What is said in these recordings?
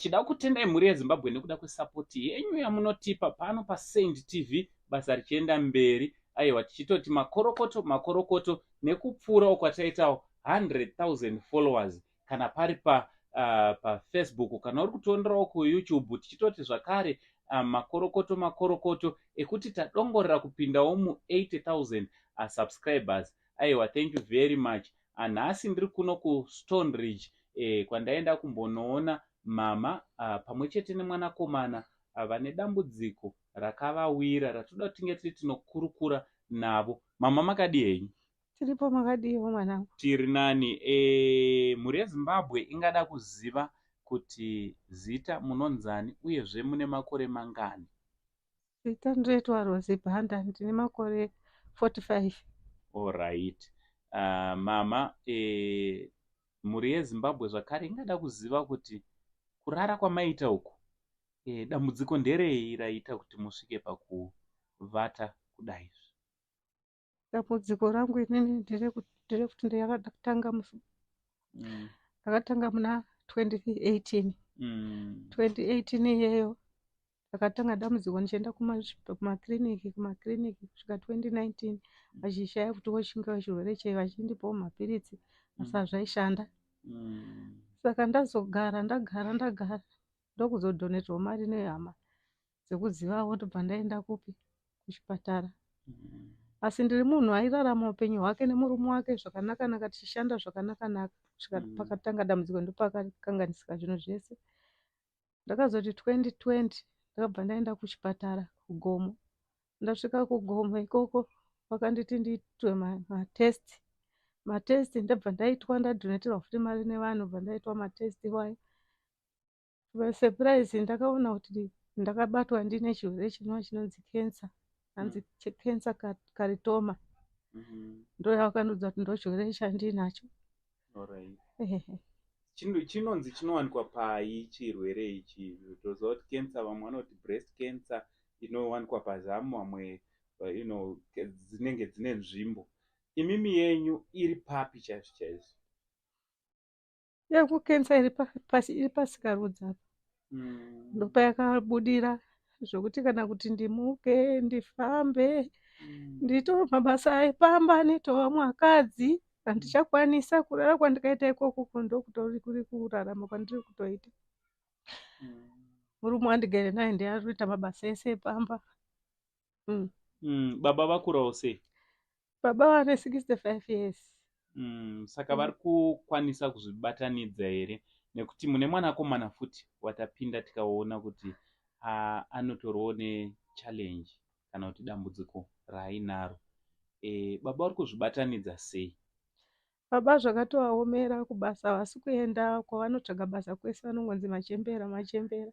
Tichida kutendai mhuri yeZimbabwe nekuda kwesapoti yenyu yamunotipa pano paSaint TV basa richienda mberi. Aiwa tichitoti makorokoto makorokoto nekupfuurawo kwataitawo 100,000 followers kana pari pa paFacebook kana uri kutionerawo kuYouTube tichitoti zvakare makorokoto makorokoto ekuti tadongorera kupindawo mu 80,000 subscribers. Aiwa thank you very much. Nhasi ndiri kuno kuStone Ridge kwandaenda kumbonoona mama pamwe chete nemwanakomana vane dambudziko rakavawira ratoda kuti tinge tiri tinokurukura navo. Mama makadii henyu? Tiripo, makadiiwo mwanangu? Tiri nani. Mhuri yeZimbabwe ingada kuziva kuti zita munonzani uyezve mune makore mangani? Zita ndinoitwa Rose Banda, ndine makore 45. Alright. Mama, mhuri yeZimbabwe zvakare ingada kuziva kuti kurara kwamaita uku dambudziko nderei raita kuti musvike pakuvata kudai? Dambudziko rangu inini nderekuti ndakatanga ndakatanga muna 2018. 2018 iyeyo ndakatanga dambudziko ndichienda kumakiriniki kumakiriniki kusvika 2019 vachishaya kuti wochinge chirwere chei, vachindipawo mapiritsi asi hazvaishanda. Saka ndazogara ndagara ndagara ndokuzodhoneterwa mari nehama dzekuzivawo, ndobva ndaenda kupi, kuchipatara. Asi ndiri munhu airarama upenyu hwake nemurume wake zvakanaka-naka, tichishanda zvakanaka-naka kusvika pakatanga dambudziko, ndopakakanganisika zvinhu zvese. Ndakazoti 2020 ndakabva ndaenda kuchipatara kuGomo. Ndasvika kuGomo ikoko vakanditi ndiitwe matest matest ndabva ndaitwa, ndadhoneterwa futi mari nevanhu, bva ndaitwa matest iwayo. Surprise, ndakaona kuti ndakabatwa ndine chirwere chinova chinonzi cancer, hanzi cancer carcinoma. Ndo yavakandiudza kuti ndo chirwere chandinacho. Alright. Chinonzi chinowanikwa pai chirwere ichi? Toziva kuti cancer, vamwe vanoti breast cancer inowanikwa pazamu, vamwe dzinenge dzine nzvimbo. Imimi yenyu iri papi chaizvo chaizvo? Yangu cancer iri pasi, iri pasikarudzi apa. Ndopayakabudira zvokuti kana kuti ndimuke ndifambe ndito mabasa epamba netowa mwakadzi handichakwanisa. Kurara kwandikaita ikoko ndokutori kuri kurarama kwandiri kutoita. Murume wandigere naye ndiye ari kuita mabasa ese epamba. Baba vakurawo sei? Baba vane 65 years. Saka vari kukwanisa kuzvibatanidza here, nekuti mune mwanakomana futi watapinda tikaona kuti anotoriwo nechallenge kana kuti dambudziko raainaro? Baba vari kuzvibatanidza sei? Baba zvakatovaomera, kubasa havasi kuenda, kwavanotsvaga basa kwese vanongonzi machembera machembera.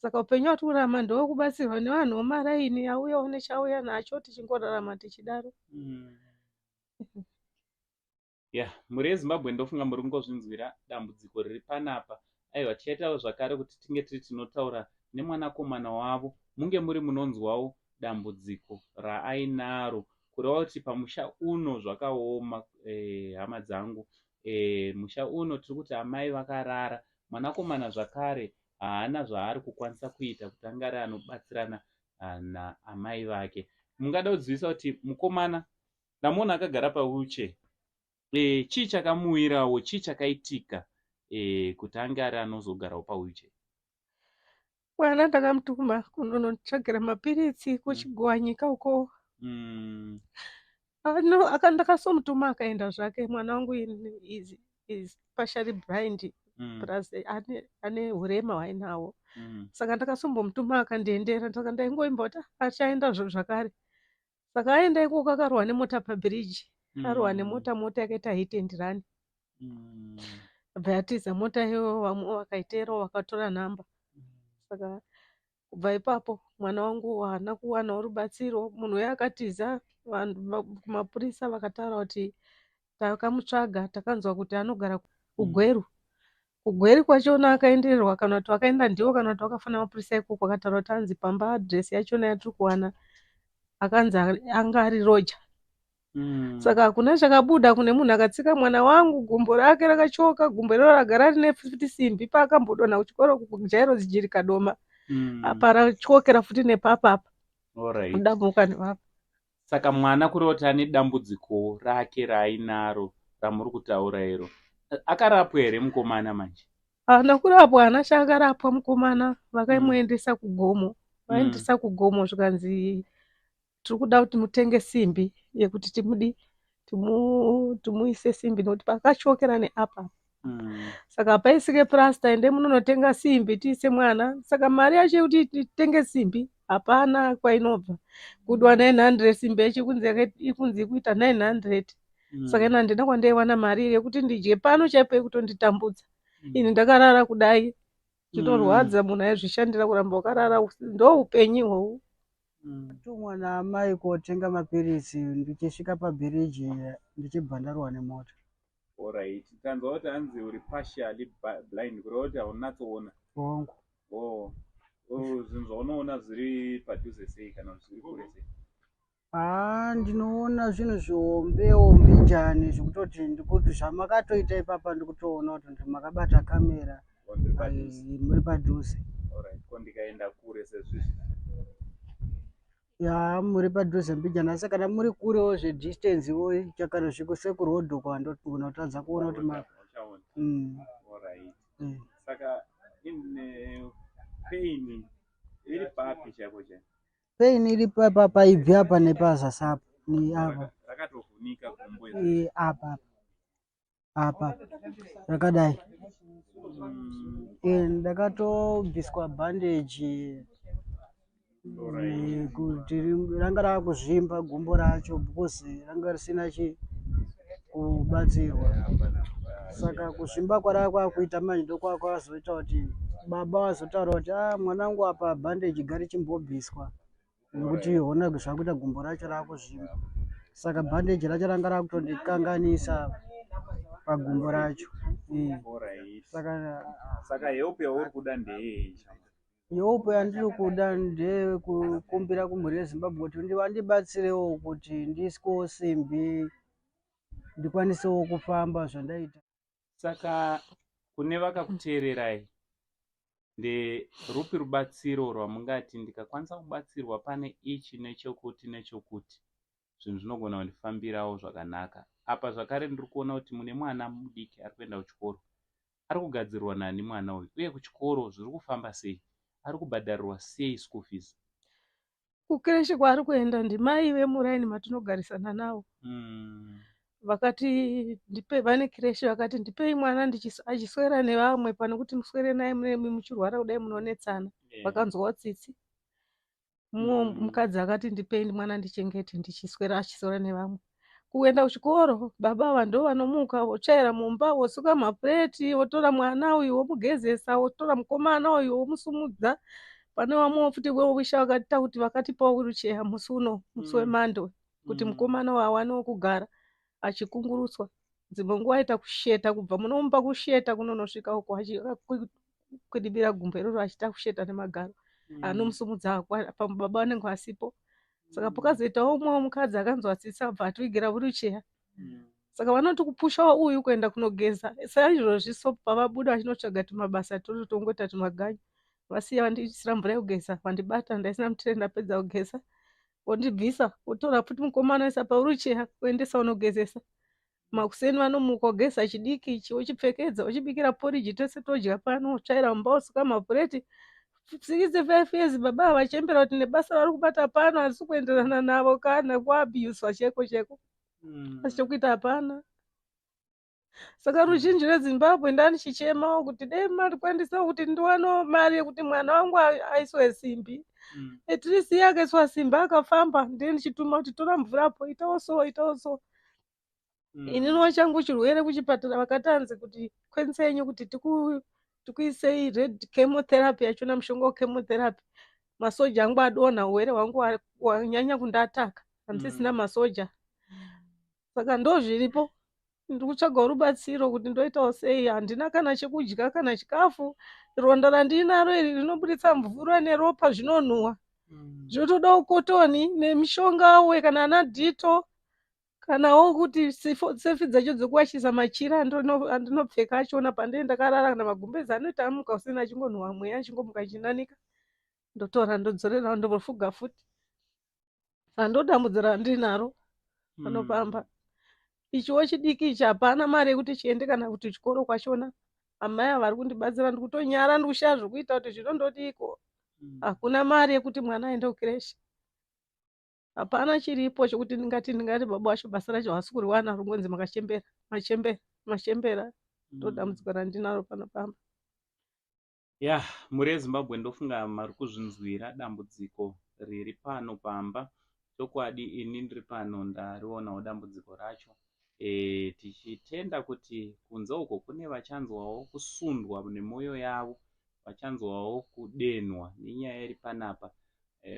Saka upenyu hwatiri kurarama ndewekubatsirwa nevanhu vemaraini, auyawo nechauya nacho, tichingorarama tichidaro. Ya, mhuri yeZimbabwe, ndofunga muri kungozvinzwira dambudziko riri panapa. Aiwa, tichaitawo zvakare kuti tinge tiri tinotaura nemwanakomana wavo, munge muri munonzwawo dambudziko raainaro, kureva kuti pamusha uno zvakaoma. Hama dzangu, musha uno tiri kuti amai vakarara, mwanakomana zvakare haana zvaari kukwanisa kuita kuti ange ari anobatsirana naamai vake. Mungada kuzivisa kuti mukomana ndamuona akagara pawheelchair, chii chakamuwirawo, chii chakaitika kuti ange ari anozogarawo pawheelchair? Mwana ndakamutuma kunonotsvagira mapiritsi kuChigowanyika uko. Ndakasomutuma akaenda zvake. Mwana wangu is partially blind, plus ane urema hwainahwo. Saka ndakasombomutuma akandiendera, saka ndaingoimba kuti achaenda zvakare. Saka aenda ikoko akarohwa nemota pabhiriji, arohwa nemota, mota yakaita hit and run, bva yatiza mota iyoyo, vamwe vakaiteerawo vakatora nhamba. Saka kubva ipapo mwana wangu haana kuwanawo rubatsiro. Munhu uyo akatiza, vanhu kumapurisa vakataura kuti takamutsvaga, takanzwa kuti anogara kuGweru. KuGweru kwachona akaendererwa kana kuti vakaenda ndivo kana kuti vakafona mapurisa ikoko, akataura kuti anzi pamba address yachona yatiri kuwana akanzi anga ari roja. Saka hakuna chakabuda kune munhu akatsika mwana wangu, gumbo rake rakatyoka, gumbo iroro ragara rine futi simbi paakambodonha kuchikoro kuJairos Jiri Kadoma. Apa ratyokera futi nepapapa. Kudambuka nepapa. Saka mwana kureva kuti ane dambudziko rake raainaro ramuri kutaura iro. Akarapwa here mukomana manje? Haana kurapwa, haana chaakarapwa mukomana. Vakaimuendesa kugomo. Vaendesa kugomo zvikanzi tiri kuda kuti mutenge simbi yekuti timudi timuise simbi nekuti pakatyokera neapa. Saka hapaisike purasita, ende munonotenga simbi tiise mwana. Saka mari yacho yekuti titenge simbi hapana kwainobva. Kudwa 900 simbi yacho ikunzi ikuita 900. Saka ini handina kwandaiwana mari yekuti ndidye pano chaipo yekutonditambudza. Ini ndakarara kudai zvinorwadza, munhu aizvishandira kuramba wakarara, ndo upenyu ihwohwo. Tumwa naamai kotenga mapiritsi, ndichisvika pabhiriji ndichibva ndarohwa nemota. Alright, tanzwa kuti hanzi uri partially blind, kureva kuti haunatsoona. Hongu. Oh, oh, zvinhu zvaunoona zviri padhuze sei kana zviri kure sei? Haa, ndinoona zvinhu zvihombewo mbijani zvekutoti ndikuti zvamakatoita ipapa ndikutoona kuti makabata kamera. Oh, ndiri padhuze. Muri padhuze. Alright, ko ndikaenda kure sezvizvi? Ya, muri padhuze mbijana, asi kana muri kurewo zvedistance wo kana sekurodho kwandogona kutadza kuona kuti Uchaona. Alright. Saka in pain iri papi chaipo chaipo? Pain iri paibvi apa nepazasi apa ni apa. Rakatovhunika gumbo iri. Apa apa rakadai. Ndakatobviswa bhandeji kuti ranga rakuzvimba gumbo racho because ranga risina chi kubatsirwa. Saka kuzvimba kwarava kwakuita manje ndokwakwazoita kuti baba vazotaura kuti a mwanangu, apa bhandeji ngarichimbobviswa nekuti hona zvakuita gumbo racho rakuzvimba. Saka bhandeji racho ranga rakutondikanganisa pagumbo racho. Saka Saka help yauri kuda ndeyei? Help yandiri kuda ndeyekukumbira kumhuri yeZimbabwe kuti vandibatsirewo kuti ndiiswewo simbi, ndikwanisewo kufamba zvandaita. Saka kune vakakuteererai, nderupi rubatsiro rwamungati ndikakwanisa kubatsirwa pane ichi nechokuti nechokuti, zvinhu zvinogona kundifambirawo zvakanaka? Apa zvakare ndiri kuona kuti mune mwana mudiki ari kuenda kuchikoro. Ari kugadzirwa nani mwana uyu, uye kuchikoro zviri kufamba sei? Ari kubhadharirwa sei school fees? Kukireshi kwaari kuenda ndimai vemuraini matinogarisana navo. Vakati ndipe, vane kireshi, vakati ndipei mwana achiswera nevamwe pane kuti muswere naye munemi muchirwara kudai munonetsana. Vakanzwawo tsitsi. Mumwe mukadzi akati ndipei mwana ndichengete ndichiswera achiswera nevamwe. Kuenda kuchikoro, baba ava ndo vanomuka votsvaira mumba, vosuka mapureti, votora mwana uyu vomugezesa, votora mukomana uyu vomusumudza. Pane vamwewo futi vowisha vakaita kuti vakatipawo wheelchair musi uno, musi wemando, kuti mukomana uyu awanewo kugara achikungurutswa. Dzimwe nguva aita kusheta kubva munomba kusheta kunonosvika uko achikwidibira gumbo iroro achiita kusheta nemagaro. Anomusumudza pamwe baba vanenge vasipo. Saka pakazoitawo umwewo mukadzi akanzwa tsitsi abva ativigira wheelchair. Saka vanoti kupushawo uyu kuenda kunogeza saizvozvi. So pavabuda vachinotsvaga tumabasa totongoita tumaganyu, vasiya vandiisira mvura yekugeza, vandibata ndaisina mutire, ndapedza kugeza vondibvisa, votora futi mukomana oisa pawheelchair kuendesa unogezesa. Makuseni vanomuka kugeza chidiki ichi, wochipfekedza, wochibikira poriji, tese todya pano, wotsvaira mumba, wosuka mapureti. 65 years baba vachembera kuti nebasa vari kubata pano harisi kuenderana navo kana kuabhuswa chaiko chaiko, asi chokuita hapana. Saka ruzhinji rweZimbabwe ndandichichemawo kuti dei marikwanisawo kuti ndiwanewo mari yekuti mwana wangu aiswe simbi. At least iye akaiswa simbi akafamba, ndiye ndichituma kuti tora mvurapo, itawo so, itawo so. Ininiwo changu chirwere kuchipatara vakatanzi kuti kwense yenyu kuti tikuisei red chemotherapy yachona, mushonga wechemotherapy. Masoja angu adonha, urwere hwangu hwanyanya kundataka, handisisina masoja. Saka ndo zviripo, ndiri kutsvagawo rubatsiro kuti ndoitawo sei. Handina kana chekudya kana chikafu. Ronda randinaro iri rinobuditsa mvura neropa zvinonhuhwa. Zvinotodawo kotoni nemishonga we kana ana Dettol. Kanawo kuti sefi dzacho dzekuwachisa machira andinopfeka achona pandee ndakarara kana magumbezi anoita amuka usina achingonhuwa mweya achingomuka achinanika ndotora ndodzorera ndofuga futi. Saka ndodambudziko randinaro panopamba. Ichiwo chidiki ichi hapana mari yekuti chiende kana kuti chikoro kwachona. Amai ava vari kundibatsira ndikutonyara ndikushaya zvekuita kuti zvino ndodiiko. Hakuna mari yekuti mwana aende kukireshi. Hapana chiripo chekuti ndingati ndingati baba wacho basa racho havasi kuriwana ringonzi makachembera machembera machembera ndodambudziko randinaro pano pamba. Ya, mhuri yeZimbabwe ndofunga mari kuzvinzwira dambudziko riri pano pamba. Chokwadi ini ndiri pano ndarionawo dambudziko racho. Tichitenda kuti kunze uko kune vachanzwawo kusundwa nemwoyo yavo, vachanzwawo kudenhwa nenyaya iri panapa.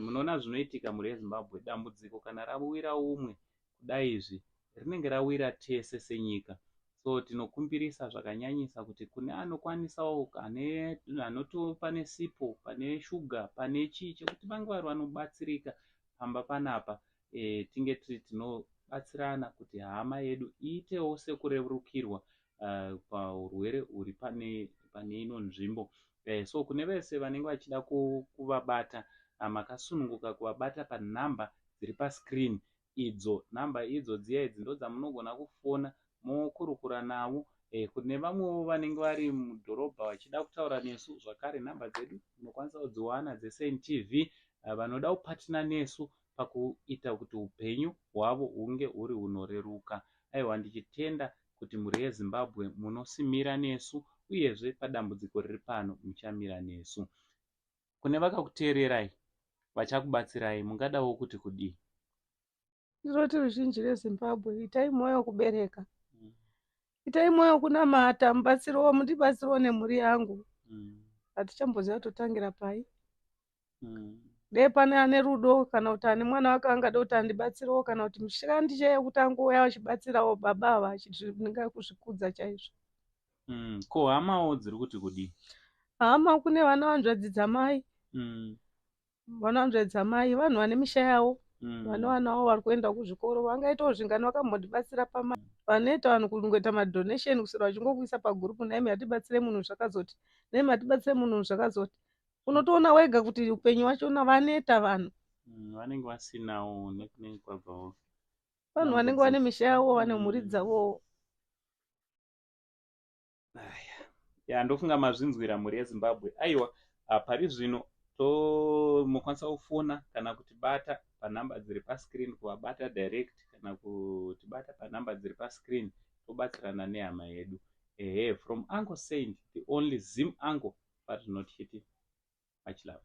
Munoona zvinoitika mhuri yeZimbabwe, dambudziko kana rawira umwe kudai izvi rinenge rawira tese senyika. So tinokumbirisa zvakanyanyisa kuti kune anokwanisawo ane anotiwo pane sipo, pane shuga, pane chii chekuti vange vari vanobatsirika pamba panapa tinge tiri tinobatsirana kuti hama yedu iitewo sekurerukirwa paurwere huri pane ino nzvimbo. So kune vese vanenge vachida kuvabata makasununguka kuvabata panhamba dziri pascreen idzo. Nhamba idzo dziya idzi ndodzamunogona kufona mokurukura navo. Kune vamwewo vanenge vari mudhorobha vachida kutaura nesu zvakare nhamba dzedu munokwanisa kudziwana dzeSaint TV. Vanoda kupatina nesu pakuita kuti upenyu hwavo hunge huri hunoreruka. Aiwa ndichitenda kuti mhuri yeZimbabwe munosimira nesu uyezve padambudziko riri pano muchamira nesu. Kune vakakuteererai vachakubatsirai mungadawo kuti kudii? Ndinoti ruzhinji rweZimbabwe itai mwoyo wekubereka. Itai mwoyo wekunamata mubatsirewo mundibatsirewo nemhuri yangu. Hatichamboziva totangira pai. Dai pane ane rudo kana kuti ane mwana wake angada kuti andibatsirewo kana kuti mushandi chaiye kuti angouya achibatsirawo baba ava ndingakuzvikudza chaizvo. Ko hamawo dziri kuti kudii? Hama kune vana hanzvadzi dzamai. Vana hanzvadzi dzamai vanhu vane misha yavo. Vane vana vavo vari kuenda kuzvikoro vangaitawo zvingani vakambondibatsira pama vanoita vanhu kungoita madonation kuswera vachingokuisa pagurupu nhaimi hatibatsire munhu zvakazoti nhaimi hatibatsire munhu zvakazoti unotoona wega kuti upenyu wachona vaneta vanhu. Vanenge vasinawo nekunenge kwabvawo vanhu vanenge vane misha yavo vane mhuri dzavowo. Ya, ndofunga mazvinzwira mhuri yeZimbabwe. Aiwa, pari zvino mokwanisa kufona kana kutibata panhamba dziri pascreen, kuvabata direct kana kutibata panhamba dziri pascreen tobatsirana nehama yedu. Ehe, from Uncle Saint, the only Zim uncle, parinotichiti much love.